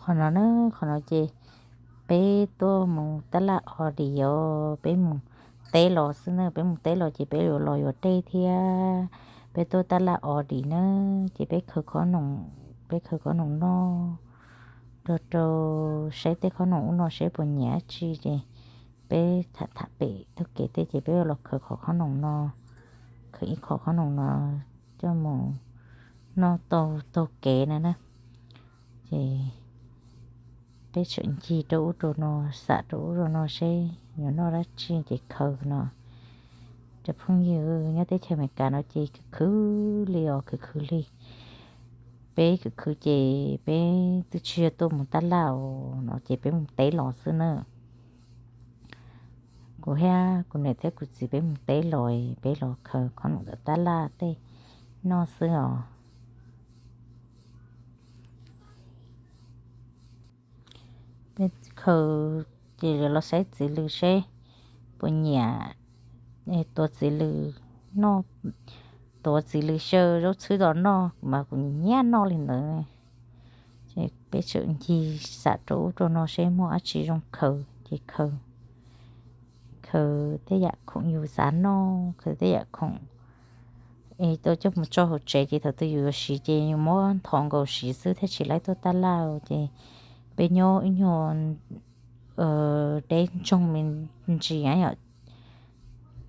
Qhov no na, qhov no ces peb tuaj mus tab laj Audi os, peb mus teb los xwb na, peb mus teb los ces peb yuav los yuav dej thiab. Peb tuaj tab laj Audi na, ces peb khaws khob noom, peb khaws khob noom noj rau rau saib tej khob noom ub no saib puas nyiam dab tsi ces peb tham tham pem taug kev tej ces peb los khaws qhov khob noom no, khaws ib qho khob noom no coj mus noj tau taug kev na na. Ces peb tseem ncig rau ub rau no, xam rau ub rau no seb yuav noj dab tsi ces khaws no. Cov phooj ywg nyob teb chaws Amelikas no ces khwv khwv li os, khwv khwv li. Peb khwv khwv ces peb twb tsis yog tuaj mus tab laj no ces peb mus teb los xwb na. Kuv thiab kuv niam thiab kuv txiv peb mus teb los, peb los khaws khob noom ntawm tab laj tej noj xwb os. Peb khaws ces los saib txiv lws seb puas nyiam, tuav txiv lws noj, tuav txiv lws xyaw zaub txhwb los noj mas kuv nyiam noj li ntawd. Ces peb tseem ncig xam rau ub rau no seb muaj dab tsi zoo khaws ces khaws, khaws tej yam khoom yus xav noj, khaws tej yam khoom es tau coj mus tso hauv tsev ces thaum twg yus yuav siv ces yus muab nthos nkaus siv xwb thiaj tsis laib tuaj tab laj ces peb nyob ib nyuag deb ntsoog me ntsis yom.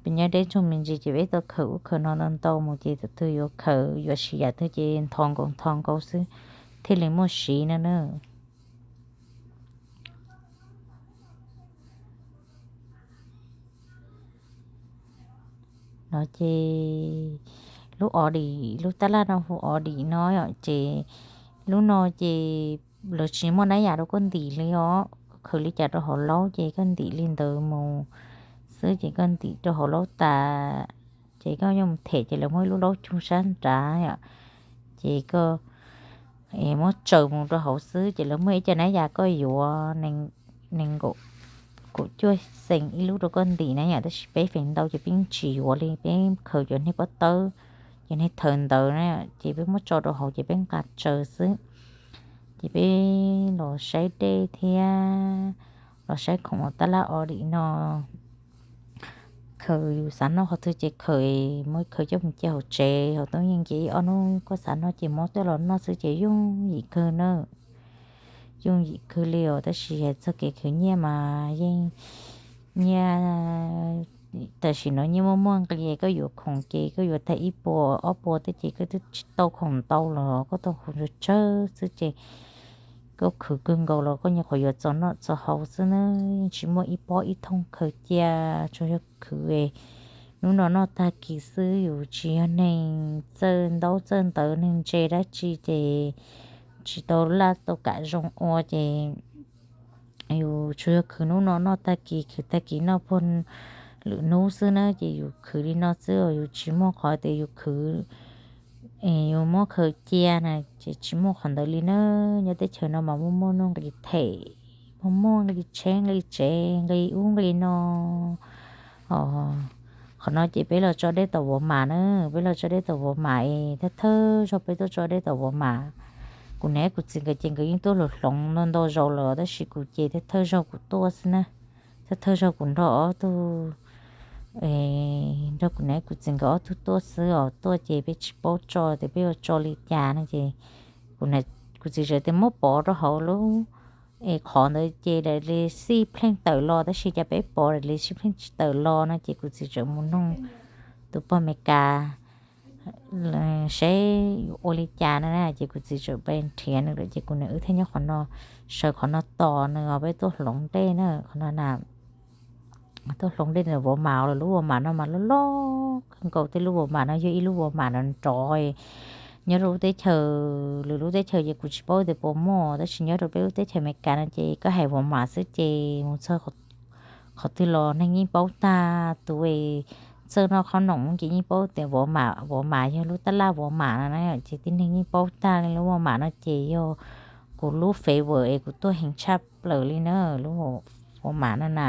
Peb nyob deb ntsoog me ntsis ces peb tau khaws ub khaws no ntau ntau mus ces thaum twg yuav khaws yuav siv yam twg ces nthos nkaus nthos nkaus xwb thiaj li muaj siv no na. No ces lub Audi, lub tab laj no hu Audi no yom, ces lub no ces lawv tsis muaj nab yam rau koj ntim li os, koj khaws li cas rau hauv laub ces koj ntim li ntawd mus xwb ces koj ntim rau hauv laub tas ces koj yuav mus them ces lawv muaj ib lub laub cug sab nrad yom, ces koj muab tsaws mus rau hauv xwb ces lawv muaj ib co nab yam koj yuav nees nkaum kaum cuaj xees ib lub rau koj ntim na yom, tab sis peb feem ntau ces peb tsis yuav li, peb khaws cov niag pob tawb, cov niag thawv ntawd na, ces peb muab tso rau hauv ces peb nqa tsaws xwb. Ces peb los saib dej thiab los saib khoom tab laj Audi no, khaws yus xav noj qhov twg ces khaws, muab khaws coj mus cia hauv tsev hauv tub yeej ces ib ob hnub koj xav noj ces muab tuaj los noj xwb ces yooj yim kawg na. Yooj yim kawg li os, tab sis hais txog kev khwv nyiaj mas yeej nyiaj, tam sim no nyiaj muaj muaj nqis, koj yuav khoom ces koj yuav tag ib puas ob puas tej ces koj twb tsis tau khoom ntau los koj tau khoom tsawg tsawg xwb ces koj khwv kawg nkaus los koj nyuam qhuav yuav txaus noj txaus haus xwb na, yeej tsis muaj ib pob ib thooj khaws cia, tsuas yog khwv hnub no noj tag kis xwb. Yus tsis yog neeg txawj ntaub txawj ntawv neeg ntse dab tsi ces tsis tau laj tau kam zoo ua ces yus tsuas yog khwv hnub no noj tag kis, khwv tag kis noj puag lwm hnub xwb na, ces yus khwv li no xwb, yus tsis muaj qhov tias yus khwv, yus muab khaws cia na, ces tsis muaj qhov ntawd li na. Nyob teb chaws no mas muaj muaj nuj nqis them, muaj muaj nqis tsheb nqis tsev nqis ub nqis no. Qhov no ces peb los tso dej tom Vuas Mas na, peb los tso dej tom Vuas Mas es thawj thawj zaug peb tuaj tso dej tom Vuas Mas. Kuv niam kuv txiv nkawd ces nkawd yeej tuaj hloov hloov ntau ntau zaus lawm tab sis kuv ces thawj thawj zaug kuv tuaj xwb na. Thawj thawj zaug kuv nrog ob tug, nrog kuv niam kuv txiv nkawd ob tug tuaj xwb os, tuaj ces peb tsis paub tso tias peb yuav tso li cas no ces kuv txiv txawm tias muab pov rau hauv lub es qhov ntawd ces daim li xij pheej tawm los tab sis cas peb pov daim li xij pheej tsis tawm los no ces kuv txiv txawm mus noog tus pog Amelikas seb yuav ua li cas no na, ces kuv txiv txawm pab nrhiav nws lawm ces kuv niam wb thiaj nyob qhov no, sawv qhov no tos nws os, peb tuaj hloov dej na qhov no na. Tuaj hloov dej ntawm Vuas Mas lawm, lub Vuas Mas no mas loj loj kawg nkaus, tej lub Vuas Mas no yog ib lub Vuas Mas nrov nrov. Nyob rau lub teb chaws, lwm lub teb chaws ces kuv tsis paub tias puas muaj tab sis nyob rau peb lub teb chaws Amelikas no ces koj hais Vuas Mas xwb ces mus txog qhov twg los neeg yeej paub tag, tus txawj noj khob noom ces yeej paub tias Vuas Mas, Vuas Mas yog lub tab laj Vuas Mas no na, ces tib neeg yeej paub tag li lub Vuas Mas no ces yog kuv lub favorite es kuv tuaj heev tshaj plaws li na, lub Vuas Mas no na.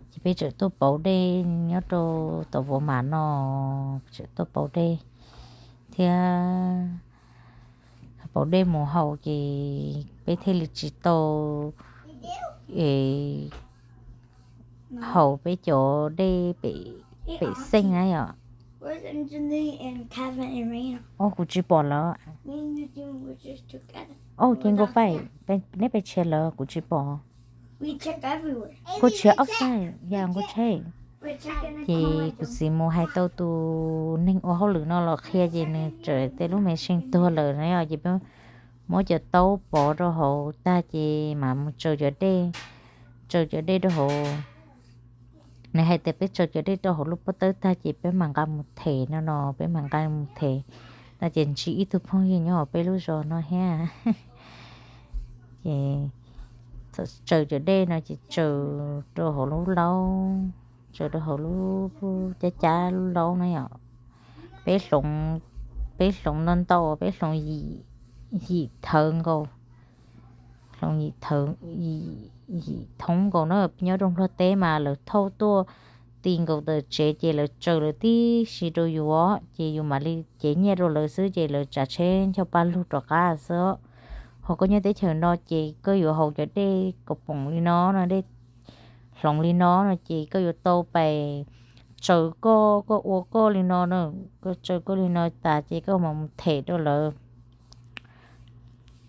Ces peb txawm tuaj pauv dej nyob rau tom Vuas Mas no, txawm tuaj pauv dej thiab pauv dej mus haus ces peb thiaj li tsis tau haus peb cov dej pem xeej na yom. Kuv tsis pom lawm. Ces nkauj Faij, neb pes tshiab lawm kuv tsis pom. Kuv tshiab ob xaij yog nkauj tsheb. Ces kuv txiv mus hais tau tus neeg ua hauj lwm no los qhia ces nws txawm tej lub me seej tuag lawm na yom. Ces peb muab cov taub pov rau hauv tag ces mam mus tsaws cov dej, tsaws cov dej rau hauv. Nws hais tias peb tsaws cov dej rau hauv lub pob tawb tag ces peb mam nqa mus them no no, peb mam nqa mus them no ces ntsib ib tug phooj ywg nyob hauv peb lub zos no thiab. Ces tsaws cov dej no ces tsaws rau hauv lub laub, tsaws rau hauv lub cab cab lub laub na yom. Peb hloov, peb hloov ntau ntau, peb hloov yim thawv nkaus, hloov yim thawv, yim thoob nkaus na. Nyob rau Nplog teb mas lawv thauj tuaj ti nkaus ntawm tsev ces lawv tsaws lawv tib si rau yus os, ces yus mam li cev nyiaj rau lawv xwb ces lawv tsav tsheb ncho pa lug rov qab xwb. Ho koj nyob teb chaws no ces koj yuav haus cov dej kaus poom li no no, dej hloov li no no ces koj yuav tau pais tsaws koj, koj ua koj li no na. Koj tsaws koj li no tas ces koj mam mus them rau lawv.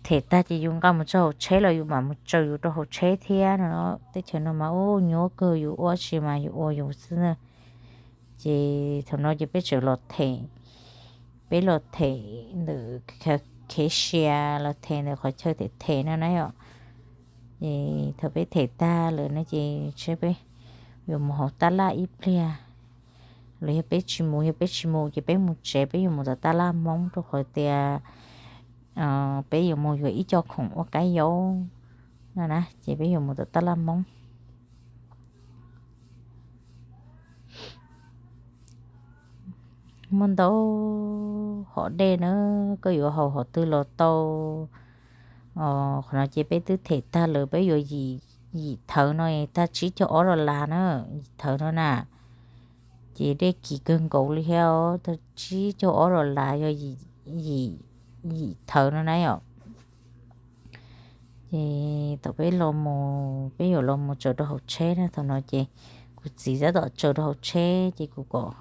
Them tag ces yus nqa mus tso hauv tsheb los yus mam mus tsaws yus rau hauv tsheb thiab no. Teb chaws no mas ub nyuaj kawg, yus ua tsis mas yus ua yus xwb na. Ces thaum no ces peb tseem los them, peb los them ntawm cashier, los them ntawm qhov chaw them them no na yom. Ces thaum peb them tag lawm no ces peb yuav mus hauv tab laj ib pliag, los yog peb tsis mus, yog peb tsis mus ces peb mus tsev, peb yuav mus tom tab laj Hmoob rau qhov tias peb yuav mus yuav ib co khoom ua kab yaub no na, ces peb yuav mus tom tab laj Hmoob. Muaj ntau hom dej na, koj yuav haus hom twg los tau. Qhov no ces peb twb them tag lawm, peb yuav yim thawv no tag tsib caug ob dollar na, yim thawv no na. Ces dej kim kawg nkaus li thiab, tag tsib caug ob dollar yog yim thawv no na yom. Ces thaum peb los mus, peb yuav los mus tsaws rau hauv tsheb na, thaum no ces kuv txiv tab tom tsaws rau hauv tsheb ces kuv kom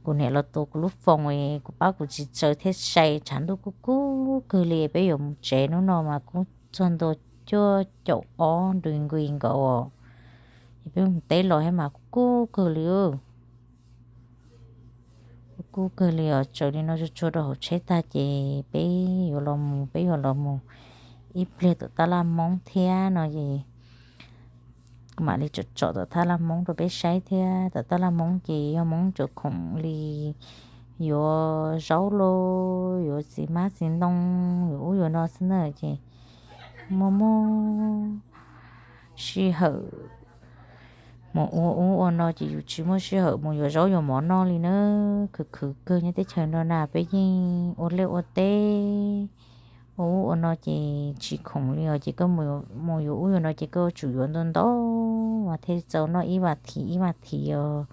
kuv niam los tua kuv lub foos, kuv pab kuv txiv tsaws thiaj sai, tshav ntuj kuj kub kawg li. Peb yuav mus tsev hnub no mas kuj txog ntua cuaj caum ob degree nkaus os. Ces peb mus teb los thiab mas kuj kub kawg li. Kuj kub kawg li os, tsaws li no tsuag tsuag rau hauv tsheb tag ces peb yuav los mus, peb yuav los mus ib pliag tom tab laj Hmoob thiab no es kuv mam li tsom tsom tom tab laj Hmoob rau peb saib thiab. Tom tab laj Hmoob ces yog Hmoob cov khoom li yuav zaub los yuav txiv hmab txiv ntoo, yuav ub yuav no xwb na. Ces muaj muaj sij hawm mus ua ub ua no ces yus tsis muaj sij hawm mus yuav zaub yuav mov noj li na. Khwv khwv kawg nyob teb chaws no na, peb yeej ua liaj ua teb, ua ub ua no ces tsis khoom li os. Ces koj mus yuav ub yuav no ces koj tsum yuav ntau ntau mas thiaj txaus noj ib vas thiv ib vas thiv os.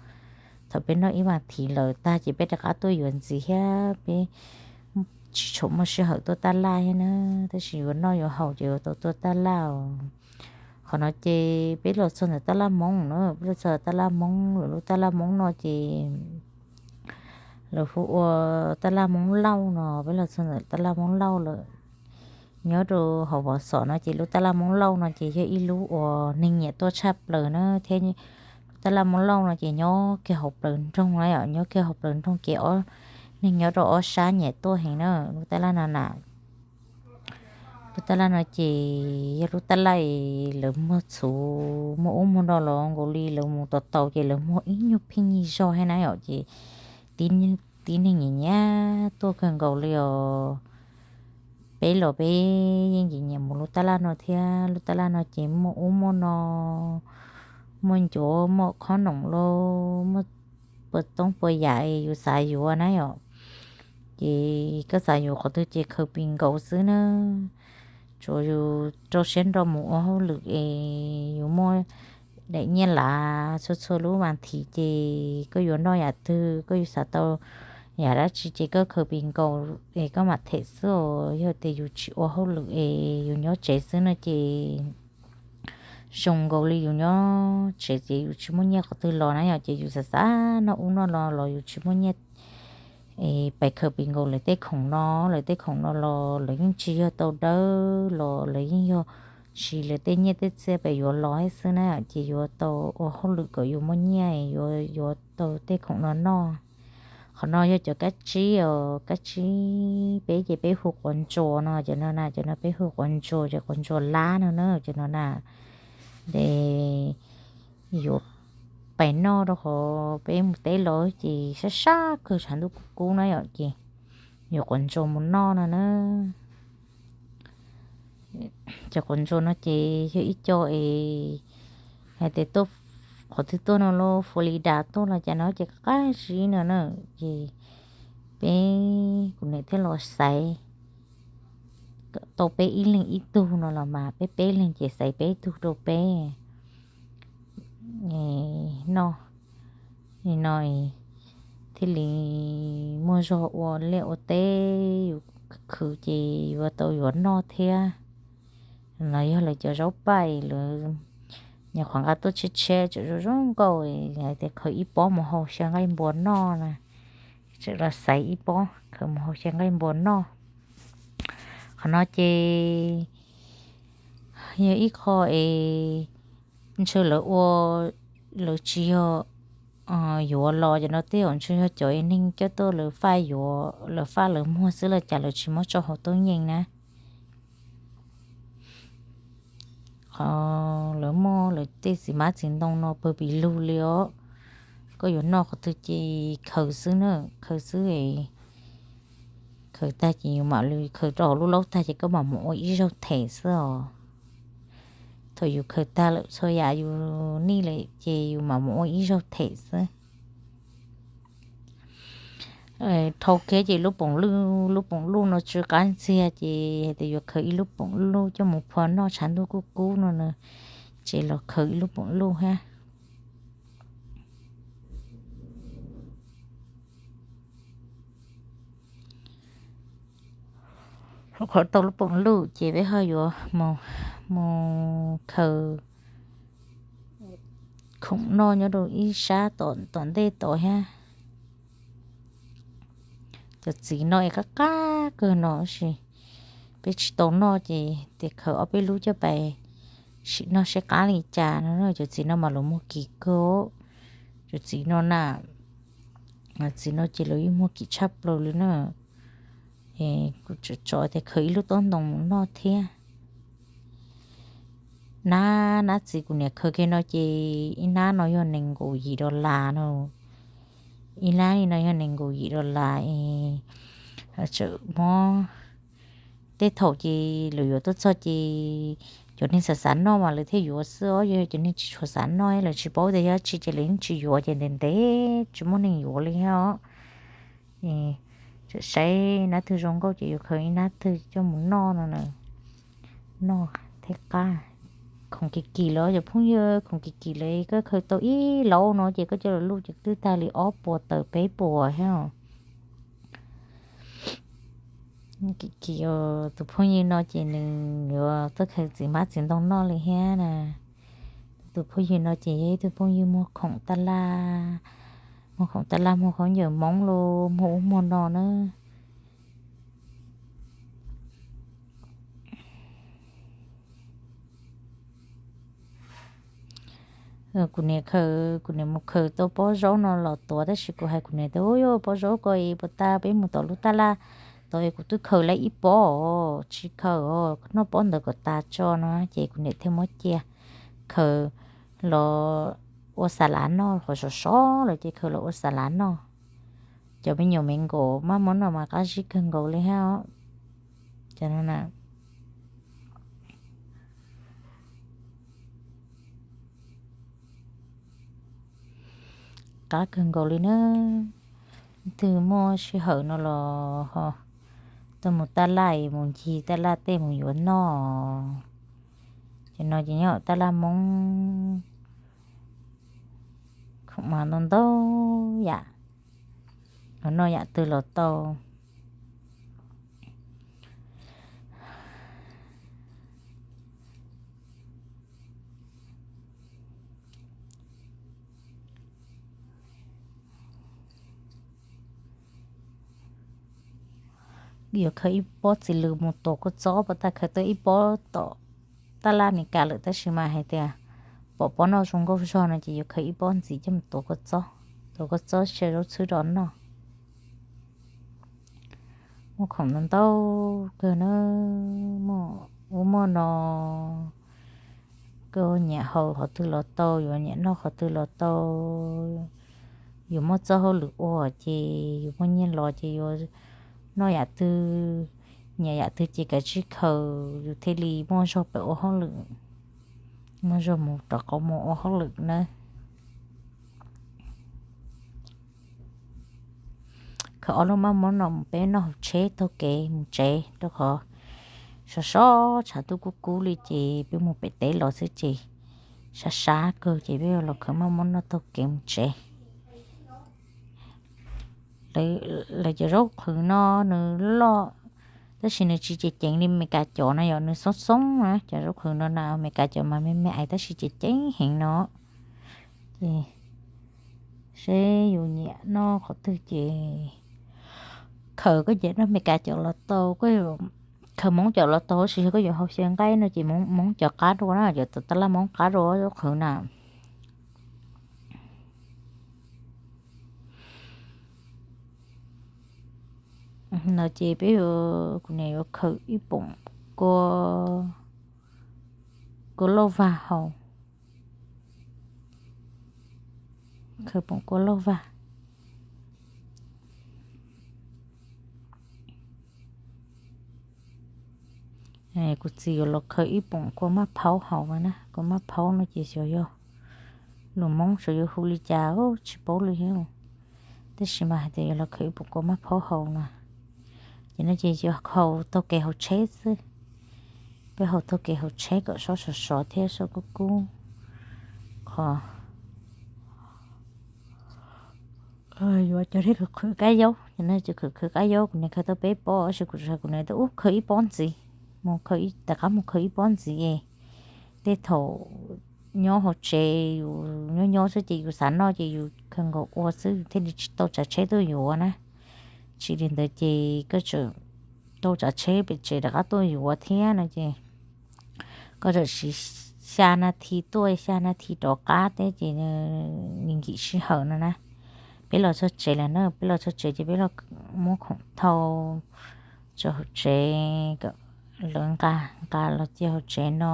Thaum peb noj ib vas thiv lawm tag ces peb rov qab tuaj yuav ntxiv thiab, peb tsis tshua muaj sij hawm tuaj tab laj thiab na. Tab sis yuav noj yuav haus ces yuav tau tuaj tab laj os. Qhov no ces peb los txog ntawm tab laj Hmoob na, peb los txog tab laj Hmoob lawm. Lub tab laj Hmoob no ces lawv hu ua tab laj Hmoob Lauj no. Peb los txog ntawm tab laj Hmoob Lauj lawm. Nyob rau hauv Vov Xom no ces lub tab laj Hmoob Lauj no ces yog ib lub uas neeg nyiam tuaj tshaj plaws na thiab. Lub tab laj Hmoob Lauj no ces nyob kiag hauv plaws nroog na yom, nyob kiag hauv plaws nroog ces ob, neeg nyob rau ob sab nyiam tuaj heev na. Lub tab laj no na, lub tab laj no ces yog lub tab laj lawv muag txhuv muag ub muag no los nkaus li, lawv mus tos taus ces lawv muag ib nyuag pheej nyig zog thiab na yom. Ces tib neeg nyiam nyiam tuaj kawg nkaus li os. Peb los peb yeej nyiam nyiam mus lub tab laj no thiab. Lub tab laj no ces muaj ub muaj no, muaj ncuav muaj khob noom lauj, muaj puas toob puas yam yus xav yuav na yom. Ces koj xav yuav qhov twg ces khaws pis nkaus xwb na. Tsuas yus rau siab nrog mus ua hauj lwm es yus muaj daim nyiaj lav txhua txhua lub vas thiv ces koj yuav noj yam twg koj yuav xav tau yam dab tsi ces koj khaws pis nkaus es koj mam them xwb os. Yog tias yus tsis ua hauj lwm es yus nyob tsev xwb no ces zoo nkaus li yus nyob tsev ces yus tsis muaj nyiaj qhov twg los na yom, ces yus xav xav noj ub noj no los yus tsis muaj nyiaj es pais khaws pis nkaus lawv tej khoom no. Lawv tej khoom no los lawv yeej tsis yog tau dawb los lawv yeej yog siv lawv tej nyiaj tej txiaj pes yuav los thiab xwb na, ces yuav tau ua hauj lwm kom yuav muaj nyiaj yuav, yuav tau tej khoom no noj. Qhov no yog cov kab tsib os, kab tsib peb ces peb hu quav ntsuas no, cov no na, cov no peb hu quav ntsuas, cov quav ntsuas lab no na, cov no na. Ces yuav pais noj rau qhov peb mus teb los ces sab sab kawg tshav ntuj kub kub na yom, ces yuav quav ntsuas mus noj no na. Cov quav ntsuas no ces yog ib co es hais tias tuaj qhov twg tuaj no los Florida tuaj los cas no ces qab zib no na, ces peb kuv niam thiaj los xaiv tau peb ib leeg ib tug no los mas peb peb leeg ces xaiv peb tug rau peb noj. Nim no thiaj li muaj zog ua liaj ua teb, yus khwv ces yuav tau yuav noj thiab. Los yog lawv cov zaub paij lawv nyuam qhuav nqa tuaj tshiab tshiab tseem zoo zoo nkauj, hais tias khaws ib pob mus hau xyaw nqaij npua noj na, tseem los xaiv ib pob khaws mus hau xyaw nqaij npua noj. Qhov no ces yog ib qho es ntshe lawv ua, lawv tsis yog yuav los cov no tej zaum ntshe yog cov neeg coj tuaj lawv faj yuav, lawv faj lawv muag xwb los cas lawv tsis muab tso hauv tub nyeem na. Qhov lawv muaj lawv tej txiv hmab txiv ntoo no pawg pis lug li os. Koj yuav noj qhov twg ces khaws xwb na, khaws xwb. Khaws tag ces yus mam li khaws rau hauv lub laub tag ces koj mam mus ua ib zaug them xwb os. Thaum yus khaws tag lawm txhua yam yus nij lawm ces yus mam mus ua ib zaug them xwb. Dhau kiag ces lub poom lwj, lub poom lwj no tsw qab ntxiag ces hais tias yuav khaws ib lub poom lwj coj mus phua noj tshav ntuj kub kub no na, ces los khaws ib lub poom lwj thiab. Qhov tau lub poom lwj ces peb ho yuav mus khaws khoom noj nyob rau ib sab tom ntej tod thiab. Cov txiv no es qab qab kawg no sis peb tsis tau noj ces tes khaws ob peb lub coj pais sim noj seb qab li cas no. Cov txiv no mas lawv muag kim kawg. Cov txiv no na, txiv no ces lawv yeej muag kim tshaj plaws li na. Kuv tso tes khaws ib lub taub ntoo mus noj thiab. Nab, nab txiv kuv niam khaws kiag no ces ib nab no yog nees nkaum yim dollar no. Ib nab li no yog nees nkaum yim dollar es tseem muab, tej thaum ces lawv yuav tuaj txog ces cov neeg xav xav noj mas lawv thiaj yuav xwb os. Yog cov neeg tsis tshua xav noj lawv tsis paub tias yog dab tsi ces lawv yeej tsis yuav ces ntev ntev tsis muaj neeg yuav li thiab os. Tseem saib nab twg zoo nkauj ces yuav khaws ib nab twg coj mus noj no na. Noj thiab qab. Khoom kim kim los cov phooj ywg, khoom kim kim los koj khaws tau ib laub no ces koj coj los luj ces twb tag li ob puas tawm peb puas thiab. Kim kim, tus phooj ywg no ces nws yuav tuaj khaws txiv hmab txiv ntoo noj li thiab na. Tus phooj ywg no ces yog ib tug phooj ywg muag khoom taj laj, muag khoom taj laj, muag khaub ncaws Hmoob los muag ub muag no na. Kuv niam khaws, kuv niam mus khaws tau pob zaub no los tuav tab sis kuv hais kuv niam tias, Ub, yuav pob zaub ko es puas tas, peb mus tom lub taj laj tod es kuv twb khaws lawm ib pob, tsis khaws os, noj pob ntawd kom tas tso no. Ces kuv niam thiaj muab cia khaws los ua xa lav noj, qhov sov sov lawm ces khaws los ua xa lav noj. Cov me nyuam me nkaus maj muab noj mas qab zib kawg nkaus li thiab os. Cov no na, qab kawg nkaus li na. Leej twg muaj sij hawm no los ho tuaj mus taj laj, mus ncig taj laj tej mus yuav noj. Cov no ces nyob hauv taj laj Hmoob, khoom mas ntau ntau yam. noj yam twg los tau. Yuav khaws ib pob txiv lws mus tuav kua txob, puas tas khaws tau ib pob tom taj laj Amelikas lawm, tab sis mas hais tias pom pob noj zoo nkauj zog no ces yuav khaws ib pob ntxiv coj mus tuav kua txob, tuav kua txob sia zaub txhwb rau noj. Muaj khoom ntau ntau kawg na, muaj ub muaj no, koj nyiam haus qhov twg los tau, yuav nyiam noj qhov twg los tau. Yus muaj txoj hauj lwm ua ces yus muaj nyiaj los ces yuav noj yam twg, nyiam yam twg ces kav tsij khaws, yus thiaj li muaj zog pem ua hauj lwm, muaj zog mus rov qab mus ua hauj lwm nawb. Khaws ob lub maj mob no mus peb noj hauv tsheb taug kev mus tsev, rau qhov sov sov tshav ntuj kub kub li ces peb mus pem teb los xwb ces sab sab kawg ces peb yuav los khaws maj mob noj taug kev mus tsev. Lawv cov zaub qhwv no nws loj, tab sis nws tsis ceev ceev li Amelikas cov no, yog nws xoob xoob na. Cov zaub qhwv no na, Amelikas cov mas me me ais tab sis ceev ceev heev no. Ces seb yus nyiam noj qhov twg ces khaws, koj nyiam noj Amelikas cov los tau, koj khaws Hmoob cov los tau, tab sis yog koj yuav haus xyaw nqaij no ces Hmoob cov qab dua na, cov tom taj laj Hmoob qab dua zaub qhwv na. No ces peb yuav, kuv niam yuav khaws ib poom kua, kua lauj vag haus, khaws poom kua lauj vag. Kuv txiv yuav los khaws ib poom kua maj phaub haus na, kua maj phaub no ces xyov yog lus Hmoob xyov yuav hu li cas tsis paub li thiab, tab sis mas hais tias yuav los khaws ib poom kua maj phaub haus na. Ces no ces yog haus taug kev hauv tsheb xwb, peb haus taug kev hauv tsheb kom sov sov sov thiab sov kub kub. Qhov yuav cov thiaj khwv khwv kab yaub, ces no ces khwv khwv kab yaub, kuv niam khaws tau peb pob, tab sis kuv, kuv niam tias ub khaws ib pob ntxiv, mus khaws, rov qab mus khaws ib pob ntxiv es tej thaum nyob hauv tsev yus nyob nyob xwb ces yus xav noj ces yus khaws nkaus ua xwb thiaj li tsis tau tsav tsheb tuaj yuav na. Tsis li ntawd ces koj tseem tau tsav tsheb pem tsev rov qab tuaj yuav thiab no ces koj tseem siv xya nas this tuaj xya nas this rov qab thiab ces nkim sij hawm no na. Peb los txog tsev lawm na, peb los txog tsev ces peb los muab khoom thau tso hauv tsev kom lawv nqa, nqa los cia hauv tsev no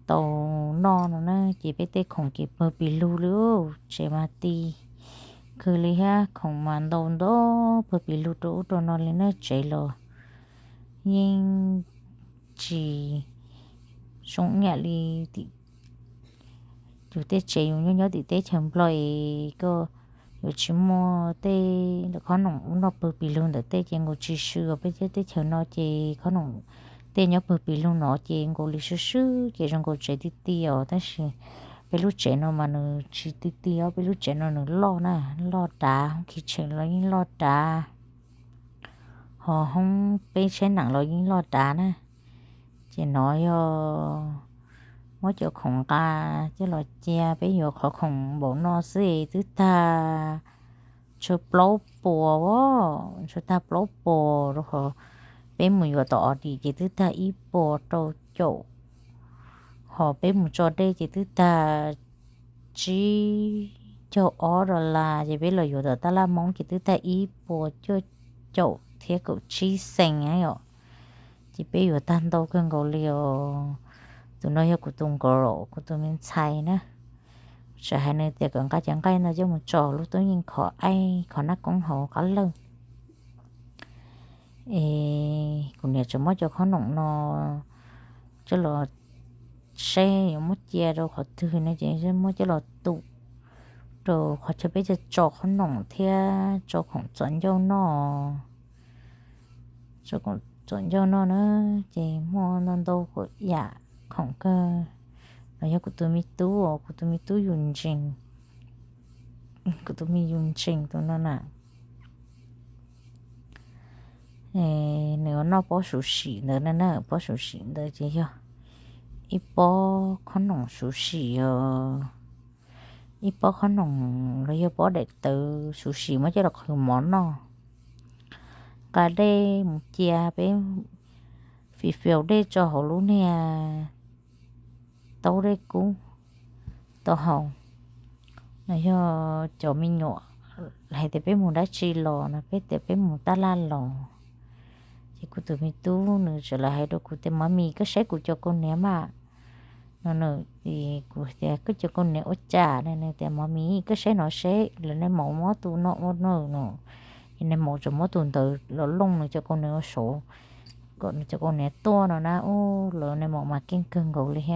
tau noj no na. Ces peb tej khoom ces pawg pis lug li, tsev mas ti kawg li thiab, khoom mas ntau ntau pawg pis lug rau ub rau no li na. Tsev los yeej tsis zoo ib yam li tim yus tej tsev, yus nyob nyob tim teb chaws Nplog es koj yuav tsis muaj tej khob noom ub no pawg pis lug ntawm tej ces nkaus tsis swb os. Peb teb chaws no ces khob noom tej nyob pawg pis lug no ces nkaus li swb swb ces zoo nkaus tsev ti ti os, tab sis peb lub tsev no mas nws tsis ti ti os, peb lub tsev no nws loj na, loj dav, hoob kitchen los yeej loj dav, ho hoob peb tsheb nees los yeej loj dav na. Ces no yog muab cov khoom nqa coj los cia, peb yuav qhov khoom npaum no xwb twb tag tshuav plaub puas, tshuav tag plaub puas rau qhov peb mus yuav tom Aldi ces twb tag ib puas rau caum, ho peb mus tso dej ces twb tag tsib caug ob dollar, ces peb los yuav tom taj laj Hmoob ces twb tag ib puas cuaj caum thiab kaum tsib xees yom. Ces peb yuav tag ntau kawg nkaus li os. Tus no yog kuv tus nkaus, kuv tus me ntxhais na. Txawm hais nws tias kom nqa cov nqaij no coj mus tso lub tub yeej khov aib khov nab koob hauv qab lawj. Es kuv niam tseem muab cov khob noom no coj los seb yuav muab cia rau qhov twg no ces muab coj los tum rau qhov chaw peb tso khob noom thiab tso khoom txom ncauj noj. Tso khoom txom ncauj noj na, ces muaj ntau ntau yam khoom kawg. Los yog kuv tus me tub os, kuv tus me tub yus ntsees, Kuv tus me yus ntseeg tus no na, nws noj pob suv sim ntawd na, pob suv sim ntawd ces yog ib pob khob noom suv sim os, ib pob khob noom los yog pob daim tawv suv sim muab coj los qhwv mov noj. Nqa dej mus cia peb, fis fiaus dej tso hauv lub niag taub dej kub tau haus. No yog cov me nyuam hais tias peb mus dab tsi los no, peb tias peb mus taj laj los. Ces kuv tus me tub nws txawm los hais rau kuv tias, Mov mis, koj saib kuv cov kaus hniav mas. No nws, kuv tias, Koj cov kaus hniav ua cas? Nws tias, Mov mis, koj saib no seb, lawv nais maum muab tus no ua no no, es nais maum tseem muab tus ntawd los looj nws cov kaus hniav ua saud, kom nws cov kaus hniav tuaj no na. Ub, lawv nais maum mas keej kawg nkaus li thiab.